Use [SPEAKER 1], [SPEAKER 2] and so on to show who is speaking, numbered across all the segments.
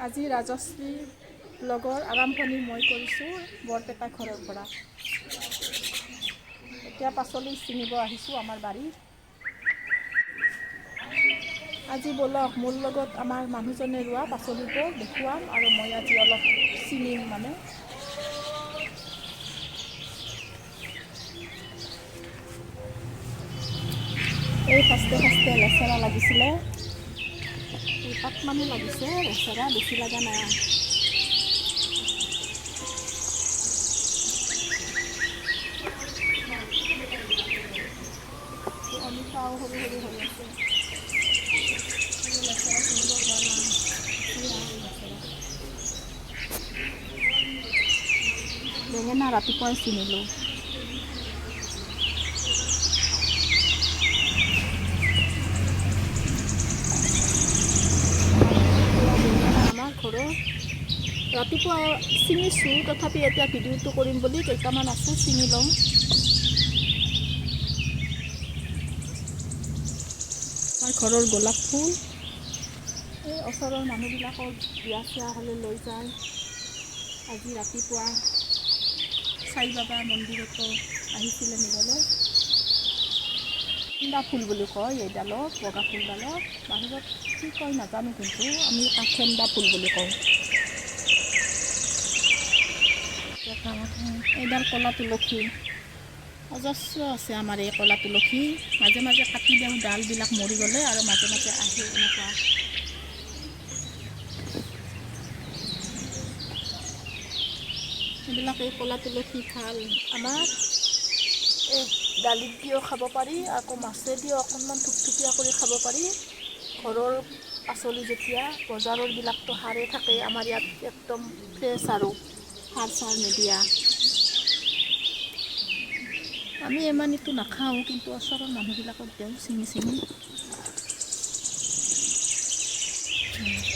[SPEAKER 1] আজি ৰাজশ্ৰী ব্লগৰ আৰম্ভণি মই কৰিছোঁ বৰপেটা ঘৰৰ পৰা। এতিয়া পাচলি ছিঙিব আহিছোঁ আমাৰ বাৰীত। আজি ব'লক মোৰ লগত আমাৰ মানুহজনে ৰোৱা পাচলিবোৰ দেখুৱাম আৰু মই আজি অলপ ছিঙিম মানে। এই ফাৰ্ষ্টে ফাৰ্ষ্টে লেচেৰা লাগিছিলে, কেইপাতমানে লাগিছে লেচেৰা, বেছি লগা নাই। অমিতাও সৰু সৰু হৈ আছে। লেচেৰা ছিঙিব হোৱা নাই, লেচেৰা। বেঙেনা ৰাতিপুৱাই ছিঙিলোঁ। আমাৰ ঘৰৰ ৰাতিপুৱা ছিঙিছোঁ, তথাপি এতিয়া ভিডিঅ'টো কৰিম বুলি কেইটামান আছে ছিঙি লওঁ। আমাৰ ঘৰৰ গোলাপ ফুল এই ওচৰৰ মানুহবিলাকৰ বিয়া চিয়া হ'লে লৈ যায়। আজি ৰাতিপুৱা সাই বাবা মন্দিৰতো আহিছিলে নিবলৈ। কাঠেন্দা ফুল বুলি কয় এইডালক, বগা ফুলডালক। বাহিৰত কি কয় নাজানো, কিন্তু আমি কাঠেন্দা ফুল বুলি কওঁ। এইডাল ক'লা তুলসী, অজস্ৰ আছে আমাৰ এই ক'লা তুলসী। মাজে মাজে কাটি দিওঁ ডালবিলাক মৰি গ'লে, আৰু মাজে মাজে আহে এনেকুৱা। এইবিলাক এই ক'লা তুলসী ভাল। আমাৰ এই দালিত দিও খাব পাৰি, আকৌ মাছে দিও অকণমান থুপথুপীয়া কৰি খাব পাৰি। ঘৰৰ পাচলি যেতিয়া, বজাৰৰবিলাকতো সাৰেই থাকে, আমাৰ ইয়াত একদম ফ্ৰেছ আৰু সাৰ চাৰ নিদিয়া। আমি ইমান এইটো নাখাওঁ, কিন্তু ওচৰৰ মানুহবিলাকক দিওঁ ছিঙি ছিঙি।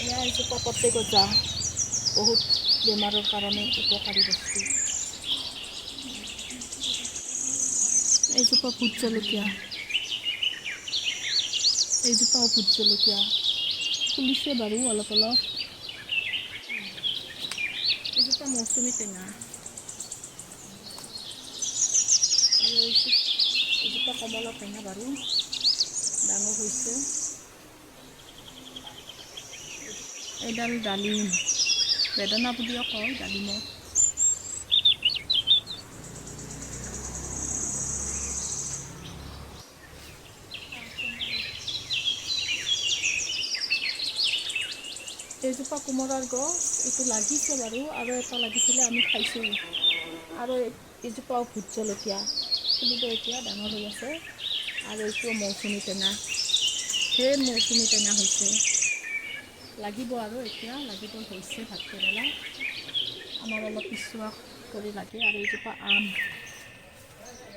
[SPEAKER 1] এয়া এজোপা পতে গজা, বহুত বেমাৰৰ কাৰণে উপকাৰী বস্তু। এইজোপা ভোট জলকীয়া, এইজোপাও ভোট জলকীয়া ফুলিছে বাৰু অলপ অলপ। এইজোপা মৌচুমী টেঙা, আৰু এইজোপা কমলা টেঙা বাৰু ডাঙৰ হৈছে। এইডাল ডালিম, বেদনা বুলিও কয় ডালিমক। এইজোপা কোমোৰাৰ গছ, এইটো লাগিছে বাৰু, আৰু এটা লাগিছিলে আমি খাইছোঁ। আৰু এইজোপাও ভোট জলকীয়া ফুলিব এতিয়া, ডাঙৰ হৈ আছে। আৰু এইটোও মৌচুমী টেঙা, ধেৰ মৌচুমী টেঙা হৈছে, লাগিব আৰু এতিয়া লাগিব হৈছে। ভাত কেৰেলা আমাৰ অলপ পিছুৱা কৰি লাগে। আৰু এইজোপা আম,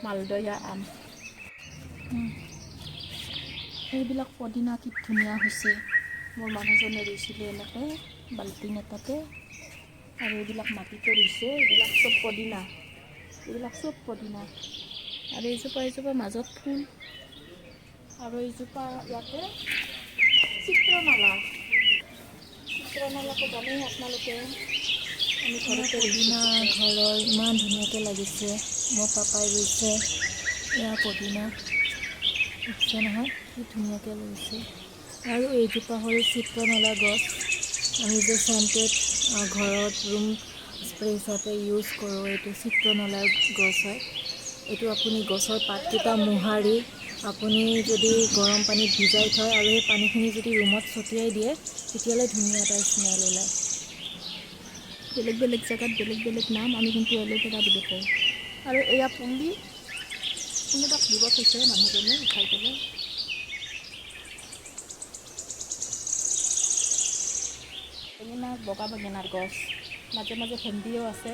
[SPEAKER 1] মালদয়া আম। এইবিলাক পদিনা কি ধুনীয়া হৈছে, মোৰ মানুহজনে ৰুইছিলে এনেকৈ বাল্টিং এটাতে। আৰু এইবিলাক মাটিতে ৰুইছে, এইবিলাক চব পদিনা, এইবিলাক চব পদিনা। আৰু এইজোপা এইজোপা মাজত ফুল। আৰু এইজোপা ইয়াতে চিত্ৰনলা, চিত্ৰনলাটো জানেই আপোনালোকে। আমি ঘৰতে
[SPEAKER 2] পদিনা ঘৰৰ ইমান ধুনীয়াকৈ লাগিছে, মোৰ পাপাই ৰুইছে। এয়া পদিনা দেখিছে নহয়, কি ধুনীয়াকৈ লাগিছে। আৰু এইজোপা হ'ল চিত্ৰনলা গছ, আমি যে চেণ্টেড ঘৰত ৰুম স্প্ৰে হিচাপে ইউজ কৰোঁ, এইটো চিত্ৰনলাৰ গছ হয়। এইটো আপুনি গছৰ পাতকেইটা মোহাৰি আপুনি যদি গৰম পানীত ভিজাই থয় আৰু সেই পানীখিনি যদি ৰুমত ছটিয়াই দিয়ে, তেতিয়াহ'লে ধুনীয়া এটা স্মেল ওলায়।
[SPEAKER 1] বেলেগ বেলেগ জেগাত বেলেগ বেলেগ নাম, আমি কিন্তু এল'ভেৰা বুলি কওঁ। আৰু এয়া পুলি কোনোবাক দিব থৈছে মানুহজনে উঠাই পেলাই। বেঙেনা, বগা বেঙেনাৰ গছ, মাজে মাজে ভেন্দিও আছে।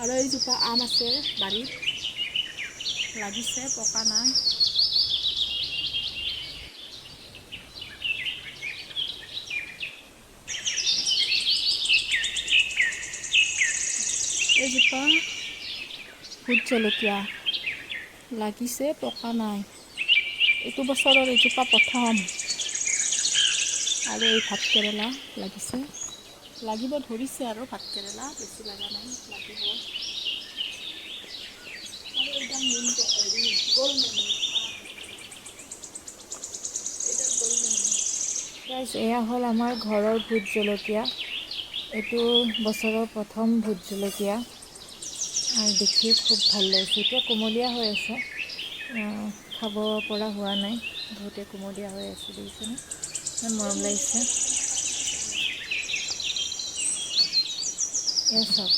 [SPEAKER 1] আৰু এইজোপা আম আছে বাৰীত, লাগিছে, পকা নাই। এইজোপা ভোট জলকীয়া লাগিছে, পকা নাই। এইটো বছৰৰ এইজোপা প্ৰথম। আৰু এই ভাত কেৰেলা লাগিছে, লাগিব ধৰিছে আৰু ভাত কেৰেলা বেছি লগা নাই, লাগিব। আৰু এইডাল নিম, হেৰি গোল নেমু, এইডাল গোল নেমু।
[SPEAKER 2] গাইজ, এয়া হ'ল আমাৰ ঘৰৰ ভোট জলকীয়া। এইটো বছৰৰ প্ৰথম ভোট জলকীয়া আৰু দেখি খুব ভাল লাগিছে। এতিয়া কুমলীয়া হৈ আছে, খাব পৰা হোৱা নাই, বহুতে কুমলীয়া হৈ আছে, দেখিছেনে? ইমান মৰম লাগিছে। এয়া চাওক,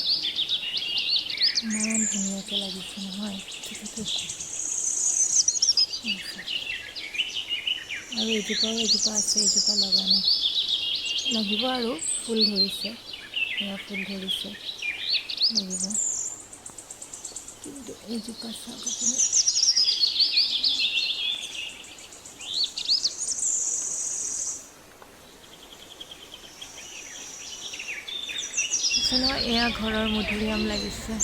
[SPEAKER 2] ইমান ধুনীয়াকৈ লাগিছে নহয়। আৰু এজোপাও এজোপা আছে, এজোপা লগা নাই, লাগিব আৰু ফুল ধৰিছে। এয়া ফুল ধৰিছে, লাগিব। কিন্তু এইজোপা চাওক আপুনি, নহয় এয়া ঘৰৰ মধুৰিআম লাগিছে।